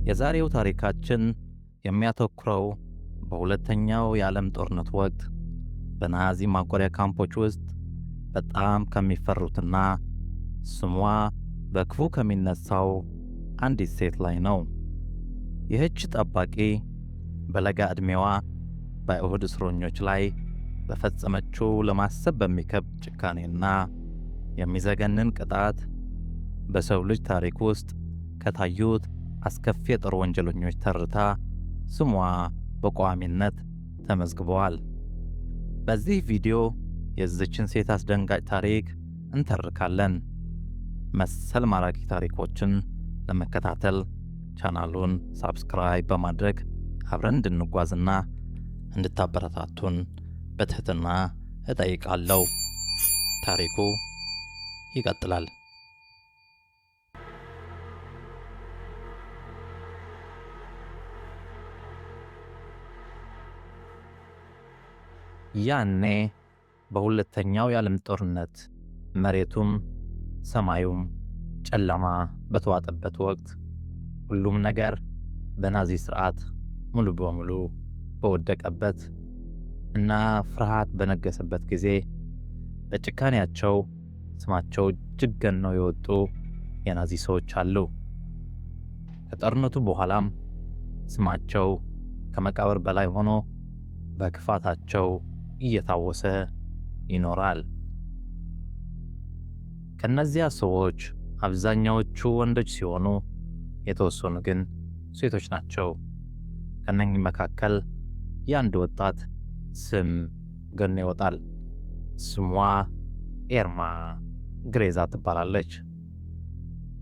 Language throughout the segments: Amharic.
የዛሬው ታሪካችን የሚያተኩረው በሁለተኛው የዓለም ጦርነት ወቅት በናዚ ማጎሪያ ካምፖች ውስጥ በጣም ከሚፈሩትና ስሟ በክፉ ከሚነሳው አንዲት ሴት ላይ ነው። ይህች ጠባቂ በለጋ ዕድሜዋ በአይሁድ እስረኞች ላይ በፈጸመችው ለማሰብ በሚከብድ ጭካኔና የሚዘገንን ቅጣት በሰው ልጅ ታሪክ ውስጥ ከታዩት አስከፊ የጦር ወንጀለኞች ተርታ ስሟ በቋሚነት ተመዝግበዋል። በዚህ ቪዲዮ የዚችን ሴት አስደንጋጭ ታሪክ እንተርካለን። መሰል ማራኪ ታሪኮችን ለመከታተል ቻናሉን subscribe በማድረግ አብረን እንድንጓዝና እንድታበረታቱን በትህትና እጠይቃለሁ። ታሪኩ ይቀጥላል። ያኔ በሁለተኛው የዓለም ጦርነት መሬቱም ሰማዩም ጨለማ በተዋጠበት ወቅት፣ ሁሉም ነገር በናዚ ስርዓት ሙሉ በሙሉ በወደቀበት እና ፍርሃት በነገሰበት ጊዜ በጭካኔያቸው ስማቸው እጅግ ገነው የወጡ የናዚ ሰዎች አሉ። ከጦርነቱ በኋላም ስማቸው ከመቃብር በላይ ሆኖ በክፋታቸው እየታወሰ ይኖራል። ከነዚያ ሰዎች አብዛኛዎቹ ወንዶች ሲሆኑ የተወሰኑ ግን ሴቶች ናቸው። ከነኚህ መካከል የአንድ ወጣት ስም ገኖ ይወጣል። ስሟ ኤርማ ግሬዛ ትባላለች።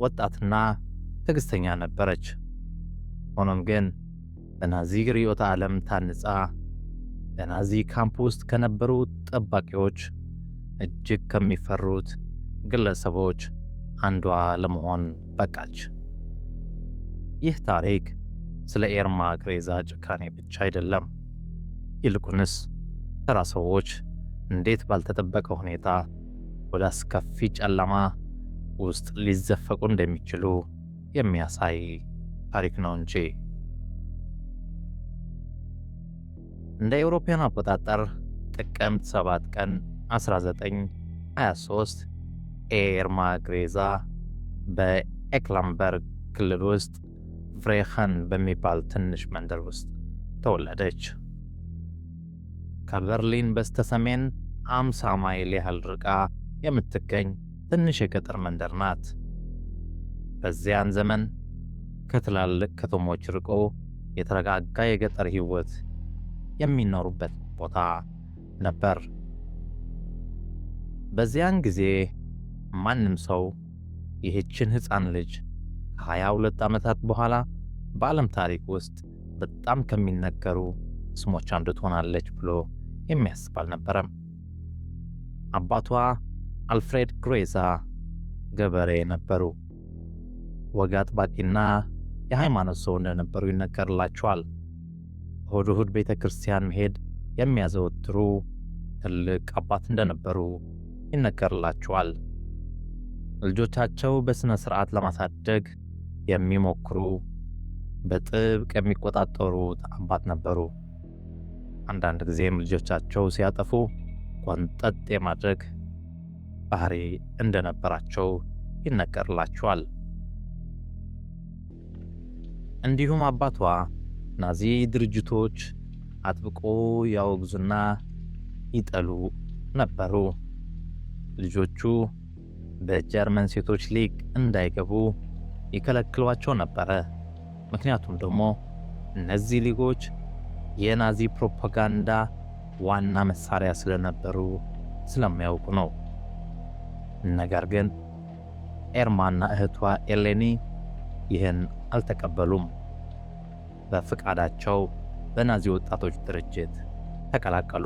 ወጣትና ትዕግስተኛ ነበረች። ሆኖም ግን በናዚ ርዕዮተ ዓለም ታንጻ በናዚ ካምፕ ውስጥ ከነበሩ ጠባቂዎች እጅግ ከሚፈሩት ግለሰቦች አንዷ ለመሆን በቃች። ይህ ታሪክ ስለ ኤርማ ግሬዛ ጭካኔ ብቻ አይደለም። ይልቁንስ ተራ ሰዎች እንዴት ባልተጠበቀ ሁኔታ ወደ አስከፊ ጨለማ ውስጥ ሊዘፈቁ እንደሚችሉ የሚያሳይ ታሪክ ነው እንጂ። እንደ አውሮፓውያን አቆጣጠር ጥቅምት 7 ቀን 1923 ኤርማ ግሬዛ በኤክላምበርግ ክልል ውስጥ ፍሬኸን በሚባል ትንሽ መንደር ውስጥ ተወለደች። ከበርሊን በስተሰሜን 50 ማይል ያህል ርቃ የምትገኝ ትንሽ የገጠር መንደር ናት። በዚያን ዘመን ከትላልቅ ከተሞች ርቆ የተረጋጋ የገጠር ሕይወት የሚኖሩበት ቦታ ነበር። በዚያን ጊዜ ማንም ሰው ይህችን ሕፃን ልጅ ከ22 ዓመታት በኋላ በዓለም ታሪክ ውስጥ በጣም ከሚነገሩ ስሞች አንዱ ትሆናለች ብሎ የሚያስብ አልነበረም። አባቷ አልፍሬድ ግሬዛ ገበሬ ነበሩ። ወግ አጥባቂና የሃይማኖት ሰው እንደነበሩ ይነገርላቸዋል። እሁድ እሁድ ቤተ ክርስቲያን መሄድ የሚያዘወትሩ ትልቅ አባት እንደነበሩ ይነገርላቸዋል። ልጆቻቸው በሥነ ሥርዓት ለማሳደግ የሚሞክሩ፣ በጥብቅ የሚቆጣጠሩት አባት ነበሩ። አንዳንድ ጊዜም ልጆቻቸው ሲያጠፉ ቆንጠጥ የማድረግ ባህሪ እንደነበራቸው ይነገርላቸዋል። እንዲሁም አባቷ ናዚ ድርጅቶች አጥብቆ ያወግዙና ይጠሉ ነበሩ። ልጆቹ በጀርመን ሴቶች ሊግ እንዳይገቡ ይከለክሏቸው ነበረ። ምክንያቱም ደግሞ እነዚህ ሊጎች የናዚ ፕሮፓጋንዳ ዋና መሳሪያ ስለነበሩ ስለሚያውቁ ነው። ነገር ግን ኤርማና እህቷ ኤሌኒ ይህን አልተቀበሉም። በፍቃዳቸው በናዚ ወጣቶች ድርጅት ተቀላቀሉ።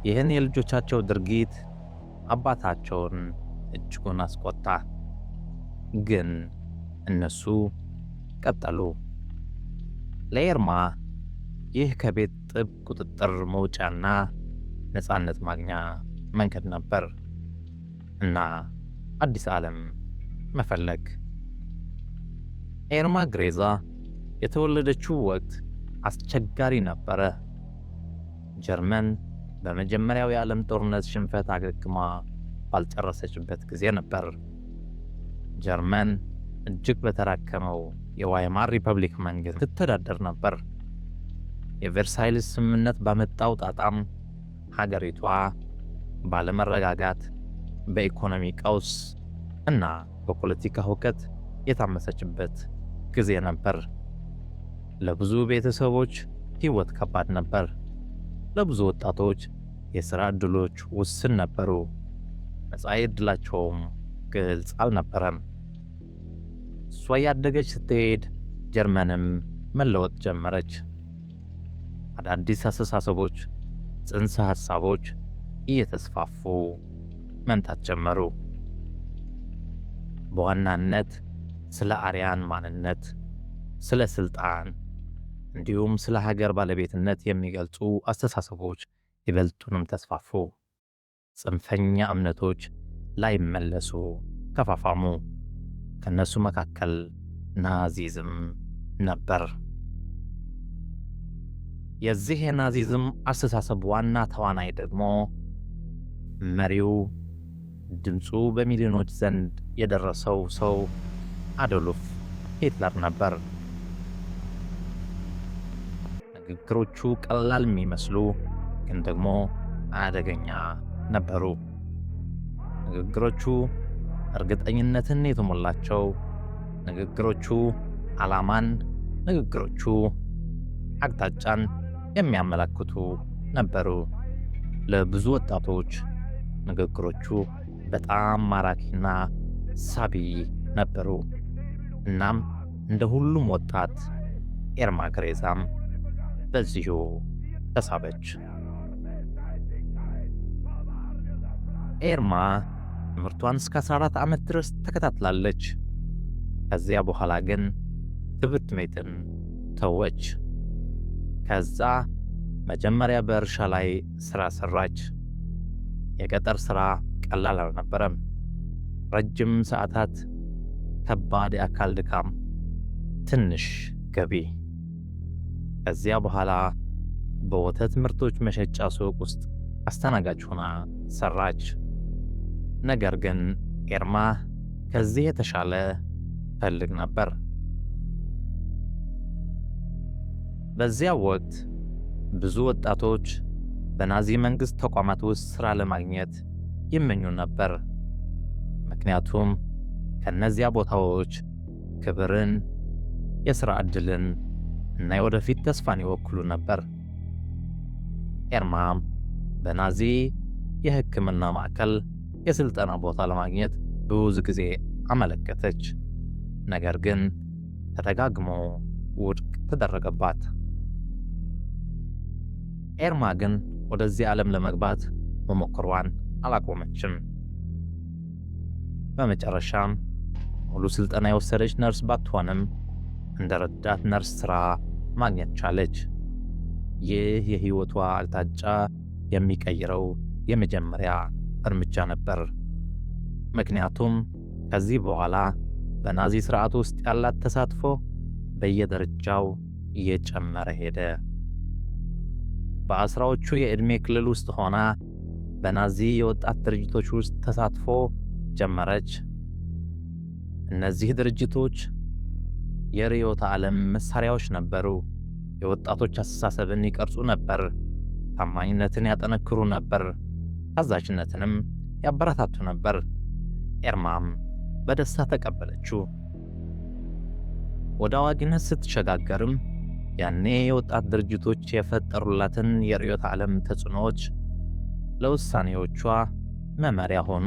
ይህን የልጆቻቸው ድርጊት አባታቸውን እጅጉን አስቆጣ። ግን እነሱ ቀጠሉ። ለኤርማ ይህ ከቤት ጥብቅ ቁጥጥር መውጫና ነፃነት ማግኛ መንገድ ነበር እና አዲስ ዓለም መፈለግ። ኤርማ ግሬዛ የተወለደችው ወቅት አስቸጋሪ ነበረ። ጀርመን በመጀመሪያው የዓለም ጦርነት ሽንፈት አገግማ ባልጨረሰችበት ጊዜ ነበር። ጀርመን እጅግ በተራከመው የዋይማር ሪፐብሊክ መንግሥት ትተዳደር ነበር። የቨርሳይልስ ስምምነት ባመጣው ጣጣም ሀገሪቷ ባለመረጋጋት፣ በኢኮኖሚ ቀውስ እና በፖለቲካ ሁከት የታመሰችበት ጊዜ ነበር። ለብዙ ቤተሰቦች ሕይወት ከባድ ነበር። ለብዙ ወጣቶች የሥራ ዕድሎች ውስን ነበሩ። መጻኢ ዕድላቸውም ግልጽ አልነበረም። እሷ እያደገች ስትሄድ ጀርመንም መለወጥ ጀመረች። አዳዲስ አስተሳሰቦች፣ ጽንሰ ሐሳቦች እየተስፋፉ መምጣት ጀመሩ። በዋናነት ስለ አርያን ማንነት፣ ስለ ስልጣን እንዲሁም ስለ ሀገር ባለቤትነት የሚገልጹ አስተሳሰቦች ይበልጡንም ተስፋፉ። ጽንፈኛ እምነቶች ላይመለሱ ተፋፋሙ። ከነሱ መካከል ናዚዝም ነበር። የዚህ የናዚዝም አስተሳሰብ ዋና ተዋናይ ደግሞ መሪው፣ ድምፁ በሚሊዮኖች ዘንድ የደረሰው ሰው አዶልፍ ሂትለር ነበር። ንግግሮቹ ቀላል የሚመስሉ ግን ደግሞ አደገኛ ነበሩ። ንግግሮቹ እርግጠኝነትን የተሞላቸው፣ ንግግሮቹ ዓላማን፣ ንግግሮቹ አቅጣጫን የሚያመላክቱ ነበሩ። ለብዙ ወጣቶች ንግግሮቹ በጣም ማራኪና ሳቢ ነበሩ። እናም እንደ ሁሉም ወጣት ኤርማ ግሬዛም በዚሁ ተሳበች። ኤርማ ትምህርቷን እስከ 14 ዓመት ድረስ ተከታትላለች። ከዚያ በኋላ ግን ትምህርት ቤትን ተወች። ከዛ መጀመሪያ በእርሻ ላይ ሥራ ሠራች። የገጠር ሥራ ቀላል አልነበረም። ረጅም ሰዓታት፣ ከባድ የአካል ድካም፣ ትንሽ ገቢ። ከዚያ በኋላ በወተት ምርቶች መሸጫ ሱቅ ውስጥ አስተናጋጅ ሆና ሰራች። ነገር ግን ኤርማ ከዚህ የተሻለ ፈልግ ነበር። በዚያ ወቅት ብዙ ወጣቶች በናዚ መንግሥት ተቋማት ውስጥ ሥራ ለማግኘት ይመኙ ነበር። ምክንያቱም ከእነዚያ ቦታዎች ክብርን፣ የሥራ ዕድልን እና የወደፊት ተስፋን ይወክሉ ነበር። ኤርማም በናዚ የሕክምና ማዕከል የሥልጠና ቦታ ለማግኘት ብዙ ጊዜ አመለከተች። ነገር ግን ተደጋግሞ ውድቅ ተደረገባት። ኤርማ ግን ወደዚህ ዓለም ለመግባት መሞከሯን አላቆመችም። በመጨረሻም ሙሉ ስልጠና የወሰደች ነርስ ባትሆንም እንደ ረዳት ነርስ ሥራ ማግኘት ቻለች። ይህ የሕይወቷ አቅጣጫ የሚቀይረው የመጀመሪያ እርምጃ ነበር። ምክንያቱም ከዚህ በኋላ በናዚ ሥርዓት ውስጥ ያላት ተሳትፎ በየደረጃው እየጨመረ ሄደ። በአስራዎቹ የዕድሜ ክልል ውስጥ ሆና በናዚ የወጣት ድርጅቶች ውስጥ ተሳትፎ ጀመረች። እነዚህ ድርጅቶች የርዕዮተ ዓለም መሳሪያዎች ነበሩ። የወጣቶች አስተሳሰብን ይቀርጹ ነበር፣ ታማኝነትን ያጠነክሩ ነበር፣ ታዛዥነትንም ያበረታቱ ነበር። ኤርማም በደስታ ተቀበለችው። ወደ አዋቂነት ስትሸጋገርም ያኔ የወጣት ድርጅቶች የፈጠሩላትን የርዕዮተ ዓለም ተጽዕኖዎች ለውሳኔዎቿ መመሪያ ሆኑ።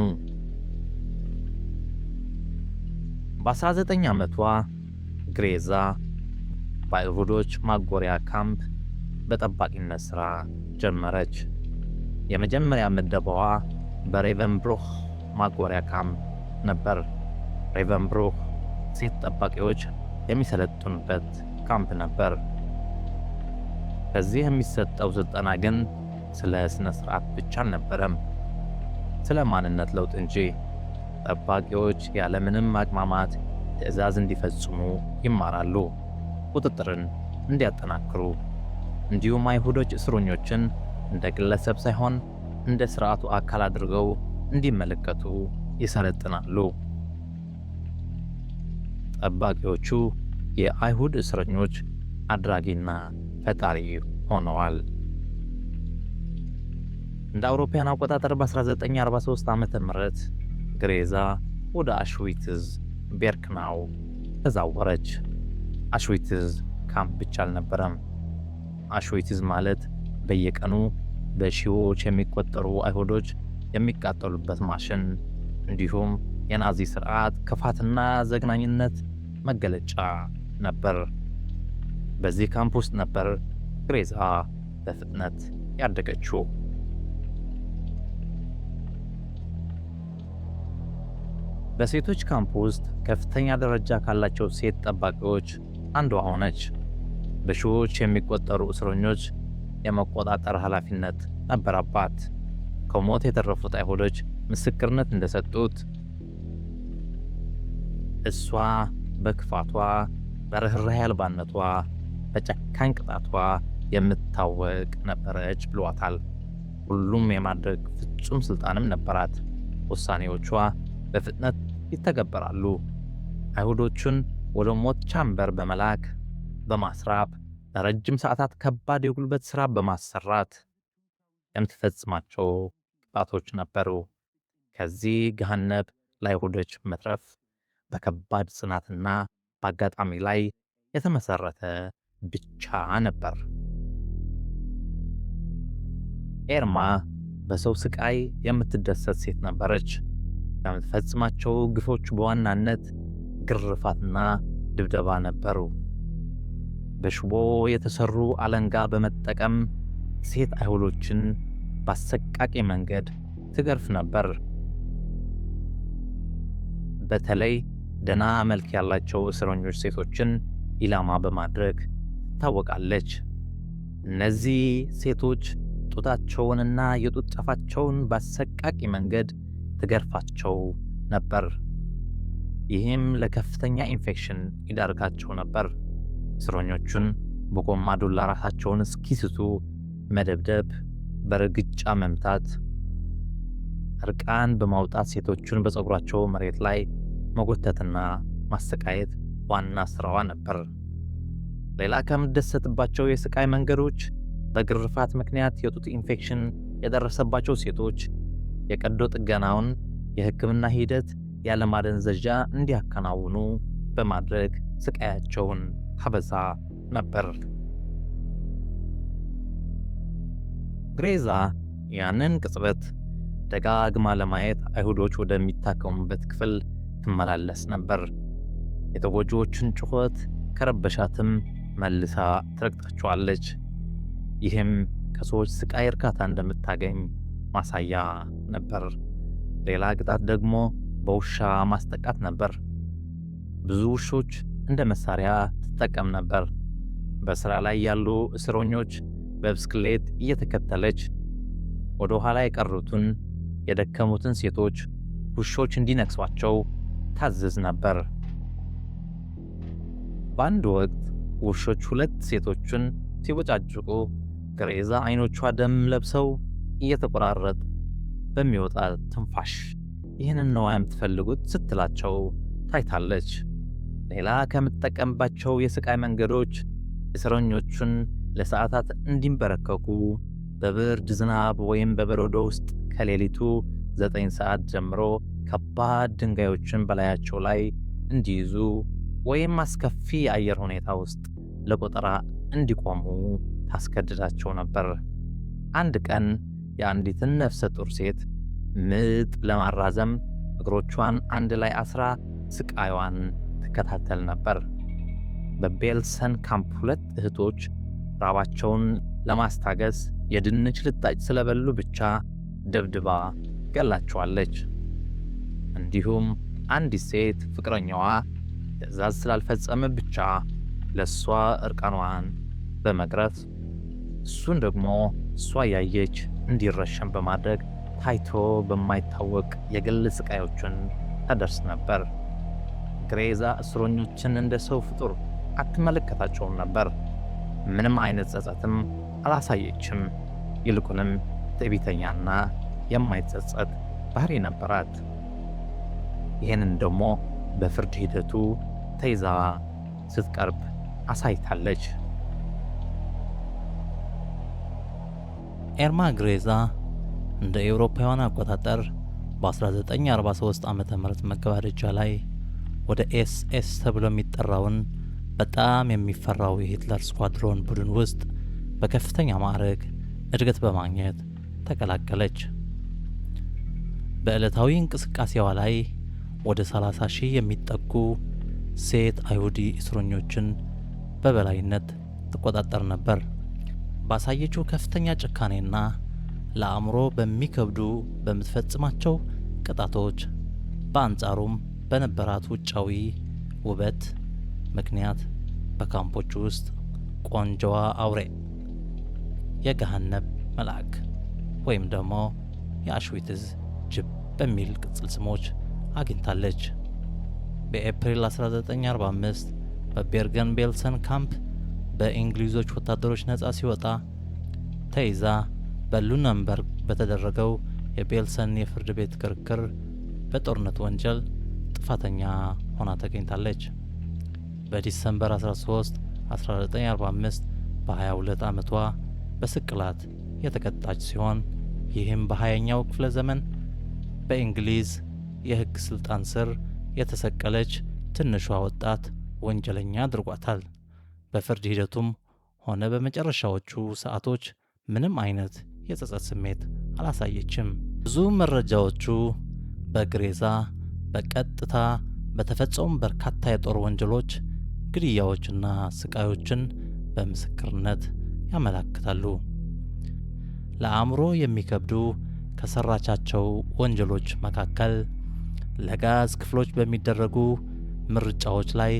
በ19 ዓመቷ ግሬዛ በአይሁዶች ማጎሪያ ካምፕ በጠባቂነት ሥራ ጀመረች። የመጀመሪያ ምደባዋ በሬቨንብሩክ ማጎሪያ ካምፕ ነበር። ሬቨንብሩክ ሴት ጠባቂዎች የሚሰለጥኑበት ካምፕ ነበር። ከዚህ የሚሰጠው ስልጠና ግን ስለ ስነ ስርዓት ብቻ አልነበረም፣ ስለ ማንነት ለውጥ እንጂ። ጠባቂዎች ያለምንም ማቅማማት ትዕዛዝ እንዲፈጽሙ ይማራሉ፣ ቁጥጥርን እንዲያጠናክሩ፣ እንዲሁም አይሁዶች እስረኞችን እንደ ግለሰብ ሳይሆን እንደ ሥርዓቱ አካል አድርገው እንዲመለከቱ ይሰለጥናሉ። ጠባቂዎቹ የአይሁድ እስረኞች አድራጊና ፈጣሪ ሆነዋል። እንደ አውሮፓውያን አቆጣጠር በ1943 ዓ.ም ግሬዛ ወደ አሽዊትዝ ቤርክናው ተዛወረች። አሽዊትዝ ካምፕ ብቻ አልነበረም። አሽዊትዝ ማለት በየቀኑ በሺዎች የሚቆጠሩ አይሁዶች የሚቃጠሉበት ማሽን፣ እንዲሁም የናዚ ስርዓት ክፋትና ዘግናኝነት መገለጫ ነበር። በዚህ ካምፕ ውስጥ ነበር ግሬዛ በፍጥነት ያደገችው። በሴቶች ካምፕ ውስጥ ከፍተኛ ደረጃ ካላቸው ሴት ጠባቂዎች አንዷ ሆነች። በሺዎች የሚቆጠሩ እስረኞች የመቆጣጠር ኃላፊነት ነበረባት። ከሞት የተረፉት አይሁዶች ምስክርነት እንደሰጡት እሷ በክፋቷ፣ በርኅራኄ አልባነቷ፣ በጨካኝ ቅጣቷ የምትታወቅ ነበረች ብሏታል። ሁሉም የማድረግ ፍጹም ስልጣንም ነበራት። ውሳኔዎቿ በፍጥነት ይተገበራሉ። አይሁዶቹን ወደ ሞት chamber በመላክ፣ በማስራብ፣ ለረጅም ሰዓታት ከባድ የጉልበት ሥራ በማሰራት የምትፈጽማቸው ቅጣቶች ነበሩ። ከዚህ ገሃነብ ለአይሁዶች መትረፍ በከባድ ጽናትና በአጋጣሚ ላይ የተመሰረተ ብቻ ነበር። ኤርማ በሰው ስቃይ የምትደሰት ሴት ነበረች። ከምትፈጽማቸው ግፎች በዋናነት ግርፋትና ድብደባ ነበሩ። በሽቦ የተሰሩ አለንጋ በመጠቀም ሴት አይሁዶችን በአሰቃቂ መንገድ ትገርፍ ነበር። በተለይ ደና መልክ ያላቸው እስረኞች ሴቶችን ኢላማ በማድረግ ትታወቃለች። እነዚህ ሴቶች ጡታቸውንና የጡት ጫፋቸውን በአሰቃቂ መንገድ ትገርፋቸው ነበር። ይህም ለከፍተኛ ኢንፌክሽን ይዳርጋቸው ነበር። እስረኞቹን በጎማ ዱላ ራሳቸውን እስኪስቱ መደብደብ፣ በርግጫ መምታት፣ እርቃን በማውጣት ሴቶቹን በፀጉራቸው መሬት ላይ መጎተትና ማሰቃየት ዋና ስራዋ ነበር። ሌላ ከምትደሰትባቸው የስቃይ መንገዶች በግርፋት ምክንያት የጡት ኢንፌክሽን የደረሰባቸው ሴቶች የቀዶ ጥገናውን የሕክምና ሂደት ያለማደንዘዣ እንዲያከናውኑ በማድረግ ስቃያቸውን ታበዛ ነበር። ግሬዛ ያንን ቅጽበት ደጋግማ ለማየት አይሁዶች ወደሚታከሙበት ክፍል ትመላለስ ነበር። የተጎጂዎቹን ጩኸት ከረበሻትም መልሳ ትረግጣቸዋለች። ይህም ከሰዎች ስቃይ እርካታ እንደምታገኝ ማሳያ ነበር። ሌላ ቅጣት ደግሞ በውሻ ማስጠቃት ነበር። ብዙ ውሾች እንደ መሳሪያ ትጠቀም ነበር። በስራ ላይ ያሉ እስረኞች በብስክሌት እየተከተለች ወደ ኋላ የቀሩትን የደከሙትን ሴቶች ውሾች እንዲነክሷቸው ታዝዝ ነበር። በአንድ ወቅት ውሾች ሁለት ሴቶችን ሲቦጫጭቁ ግሬዛ አይኖቿ ደም ለብሰው እየተቆራረጠ በሚወጣ ትንፋሽ "ይህንን ነው የምትፈልጉት?" ስትላቸው ታይታለች። ሌላ ከምትጠቀምባቸው የስቃይ መንገዶች እስረኞቹን ለሰዓታት እንዲንበረከኩ፣ በብርድ ዝናብ ወይም በበረዶ ውስጥ ከሌሊቱ 9 ሰዓት ጀምሮ ከባድ ድንጋዮችን በላያቸው ላይ እንዲይዙ ወይም አስከፊ የአየር ሁኔታ ውስጥ ለቆጠራ እንዲቆሙ ታስገድዳቸው ነበር። አንድ ቀን የአንዲትን ነፍሰ ጡር ሴት ምጥ ለማራዘም እግሮቿን አንድ ላይ አስራ ስቃይዋን ትከታተል ነበር። በቤልሰን ካምፕ ሁለት እህቶች ራባቸውን ለማስታገስ የድንች ልጣጭ ስለበሉ ብቻ ደብድባ ገላቸዋለች። እንዲሁም አንዲት ሴት ፍቅረኛዋ ትዕዛዝ ስላልፈጸመ ብቻ ለእሷ እርቃኗን በመግረፍ፣ እሱን ደግሞ እሷ ያየች እንዲረሸን በማድረግ ታይቶ በማይታወቅ የግል ስቃዮችን ታደርስ ነበር። ግሬዛ እስረኞችን እንደ ሰው ፍጡር አትመለከታቸውም ነበር። ምንም አይነት ጸጸትም አላሳየችም። ይልቁንም ትዕቢተኛና የማይጸጸት ባህሪ ነበራት። ይህንን ደግሞ በፍርድ ሂደቱ ተይዛ ስትቀርብ አሳይታለች። ኤርማ ግሬዛ እንደ ኤውሮፓውያን አቆጣጠር በ1943 ዓ.ም መገባደጃ ላይ ወደ ኤስኤስ ተብሎ የሚጠራውን በጣም የሚፈራው የሂትለር squadron ቡድን ውስጥ በከፍተኛ ማዕረግ እድገት በማግኘት ተቀላቀለች። በዕለታዊ እንቅስቃሴዋ ላይ ወደ 30 ሺህ የሚጠጉ ሴት አይሁዲ እስረኞችን በበላይነት ትቆጣጠር ነበር። ባሳየችው ከፍተኛ ጭካኔና ለአእምሮ በሚከብዱ በምትፈጽማቸው ቅጣቶች፣ በአንጻሩም በነበራት ውጫዊ ውበት ምክንያት በካምፖች ውስጥ ቆንጆዋ አውሬ፣ የገሃነብ መልአክ ወይም ደግሞ የአሽዊትዝ ጅብ በሚል ቅጽል ስሞች አግኝታለች። በኤፕሪል 1945 በቤርገን ቤልሰን ካምፕ በእንግሊዞች ወታደሮች ነጻ ሲወጣ ተይዛ በሉነንበርግ በተደረገው የቤልሰን የፍርድ ቤት ክርክር በጦርነት ወንጀል ጥፋተኛ ሆና ተገኝታለች። በ December 13 1945 በ22 ዓመቷ በስቅላት የተቀጣች ሲሆን፣ ይህም በ20ኛው ክፍለ ዘመን በእንግሊዝ የሕግ ስልጣን ስር የተሰቀለች ትንሿ ወጣት ወንጀለኛ አድርጓታል። በፍርድ ሂደቱም ሆነ በመጨረሻዎቹ ሰዓቶች ምንም አይነት የጸጸት ስሜት አላሳየችም። ብዙ መረጃዎቹ በግሬዛ በቀጥታ በተፈጸሙ በርካታ የጦር ወንጀሎች፣ ግድያዎችና ስቃዮችን በምስክርነት ያመላክታሉ። ለአእምሮ የሚከብዱ ከሰራቻቸው ወንጀሎች መካከል ለጋዝ ክፍሎች በሚደረጉ ምርጫዎች ላይ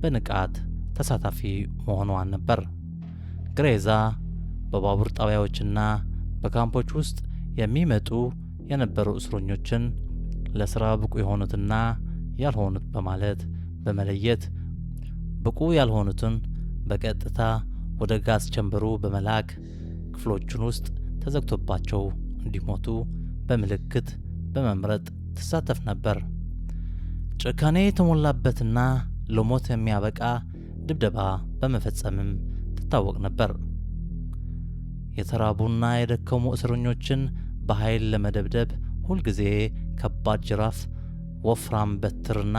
በንቃት ተሳታፊ መሆኗን ነበር። ግሬዛ በባቡር ጣቢያዎችና በካምፖች ውስጥ የሚመጡ የነበሩ እስረኞችን ለስራ ብቁ የሆኑትና ያልሆኑት በማለት በመለየት ብቁ ያልሆኑትን በቀጥታ ወደ ጋዝ ቸምበሩ በመላክ ክፍሎቹን ውስጥ ተዘግቶባቸው እንዲሞቱ በምልክት በመምረጥ ትሳተፍ ነበር። ጭካኔ የተሞላበትና ለሞት የሚያበቃ ድብደባ በመፈጸምም ትታወቅ ነበር። የተራቡና የደከሙ እስረኞችን በኃይል ለመደብደብ ሁልጊዜ ከባድ ጅራፍ፣ ወፍራም በትርና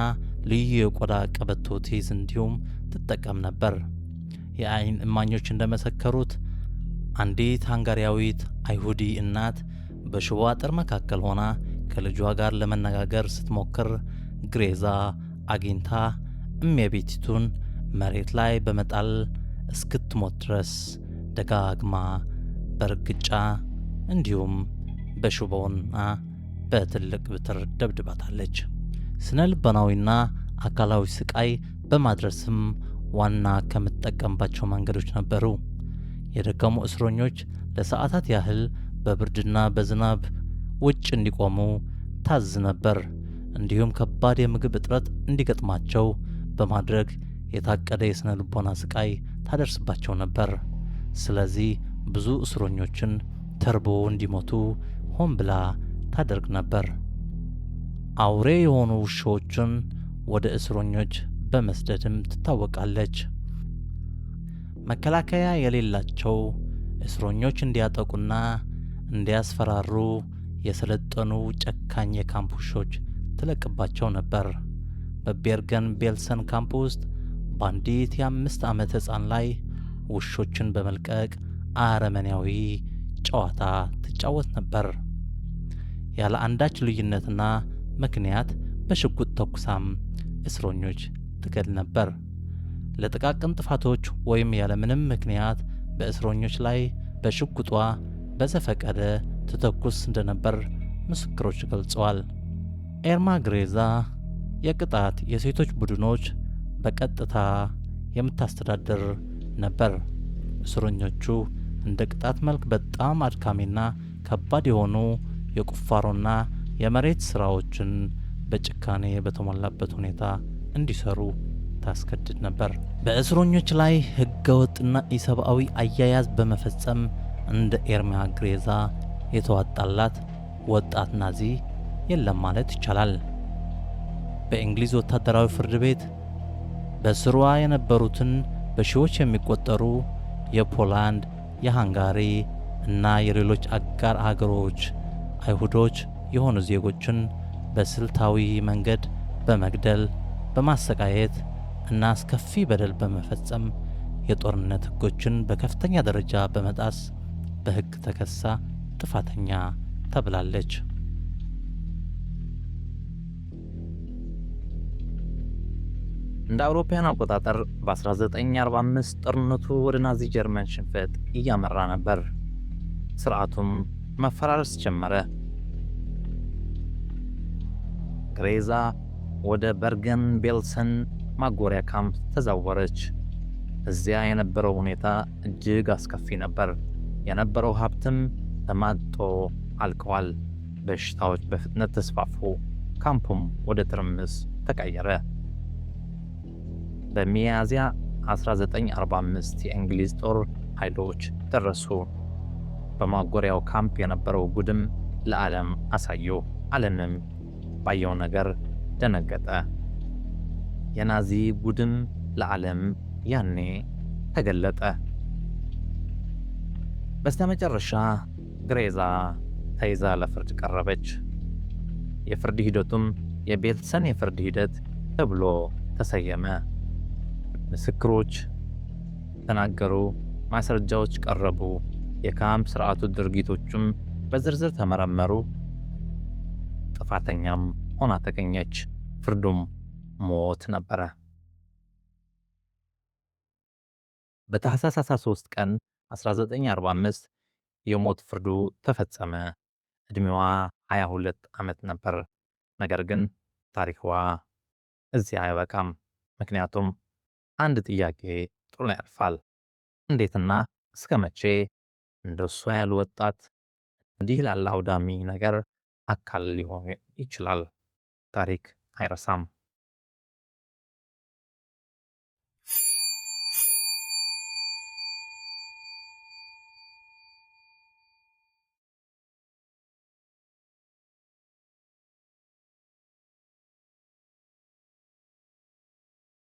ልዩ የቆዳ ቀበቶ ትይዝ እንዲሁም ትጠቀም ነበር። የአይን እማኞች እንደመሰከሩት አንዲት ሃንጋሪያዊት አይሁዲ እናት በሽቦ አጥር መካከል ሆና ከልጇ ጋር ለመነጋገር ስትሞክር ግሬዛ አግኝታ እመቤቲቱን መሬት ላይ በመጣል እስክትሞት ድረስ ደጋግማ በእርግጫ እንዲሁም በሽቦና በትልቅ ብትር ደብድባታለች። ስነ ልቦናዊና አካላዊ ስቃይ በማድረስም ዋና ከምትጠቀምባቸው መንገዶች ነበሩ። የደከሙ እስረኞች ለሰዓታት ያህል በብርድና በዝናብ ውጭ እንዲቆሙ ታዝ ነበር። እንዲሁም ከባድ የምግብ እጥረት እንዲገጥማቸው በማድረግ የታቀደ የስነ ልቦና ስቃይ ታደርስባቸው ነበር። ስለዚህ ብዙ እስረኞችን ተርቦ እንዲሞቱ ሆን ብላ ታደርግ ነበር። አውሬ የሆኑ ውሾችን ወደ እስረኞች በመስደድም ትታወቃለች። መከላከያ የሌላቸው እስረኞች እንዲያጠቁና እንዲያስፈራሩ የሰለጠኑ ጨካኝ የካምፕ ውሾች ትለቅባቸው ነበር። በቤርገን ቤልሰን ካምፕ ውስጥ በአንዲት የ5 ዓመት ሕፃን ላይ ውሾችን በመልቀቅ አረመኔያዊ ጨዋታ ትጫወት ነበር። ያለ አንዳች ልዩነትና ምክንያት በሽጉጥ ተኩሳም እስረኞች ትገድል ነበር። ለጥቃቅን ጥፋቶች ወይም ያለምንም ምክንያት በእስረኞች ላይ በሽጉጧ በዘፈቀደ ትተኩስ እንደነበር ምስክሮች ገልጸዋል። ኤርማ ግሬዛ የቅጣት የሴቶች ቡድኖች በቀጥታ የምታስተዳድር ነበር። እስረኞቹ እንደ ቅጣት መልክ በጣም አድካሚና ከባድ የሆኑ የቁፋሮና የመሬት ስራዎችን በጭካኔ በተሞላበት ሁኔታ እንዲሰሩ ታስገድድ ነበር። በእስረኞች ላይ ህገወጥና ኢሰብአዊ አያያዝ በመፈጸም እንደ ኤርማ ግሬዛ የተዋጣላት ወጣት ናዚ የለም ማለት ይቻላል። በእንግሊዝ ወታደራዊ ፍርድ ቤት በስሯ የነበሩትን በሺዎች የሚቆጠሩ የፖላንድ፣ የሃንጋሪ እና የሌሎች አጋር አገሮች አይሁዶች የሆኑ ዜጎችን በስልታዊ መንገድ በመግደል፣ በማሰቃየት እና አስከፊ በደል በመፈጸም የጦርነት ሕጎችን በከፍተኛ ደረጃ በመጣስ በሕግ ተከሳ ጥፋተኛ ተብላለች። እንደ አውሮፓውያን አቆጣጠር በ1945 ጦርነቱ ወደ ናዚ ጀርመን ሽንፈት እያመራ ነበር። ስርዓቱም መፈራረስ ጀመረ። ግሬዛ ወደ በርገን ቤልሰን ማጎሪያ ካምፕ ተዛወረች። እዚያ የነበረው ሁኔታ እጅግ አስከፊ ነበር። የነበረው ሀብትም ተማጦ አልቀዋል። በሽታዎች በፍጥነት ተስፋፉ። ካምፑም ወደ ትርምስ ተቀየረ። በሚያዝያ 1945 የእንግሊዝ ጦር ኃይሎች ደረሱ። በማጎሪያው ካምፕ የነበረው ጉድም ለዓለም አሳዩ። ዓለምም ባየው ነገር ደነገጠ። የናዚ ጉድም ለዓለም ያኔ ተገለጠ። በስተመጨረሻ ግሬዛ ተይዛ ለፍርድ ቀረበች። የፍርድ ሂደቱም የቤልሰን የፍርድ ሂደት ተብሎ ተሰየመ። ምስክሮች ተናገሩ፣ ማስረጃዎች ቀረቡ። የካምፕ ስርዓቱ ድርጊቶቹም በዝርዝር ተመረመሩ። ጥፋተኛም ሆና ተገኘች። ፍርዱም ሞት ነበረ። በታህሳስ 13 ቀን 1945 የሞት ፍርዱ ተፈጸመ። ዕድሜዋ 22 ዓመት ነበር። ነገር ግን ታሪክዋ እዚህ አያበቃም። ምክንያቱም አንድ ጥያቄ ጥሎ ያልፋል። እንዴትና እስከ መቼ እንደሷ ያሉ ወጣት እንዲህ ላለ አውዳሚ ነገር አካል ሊሆን ይችላል? ታሪክ አይረሳም።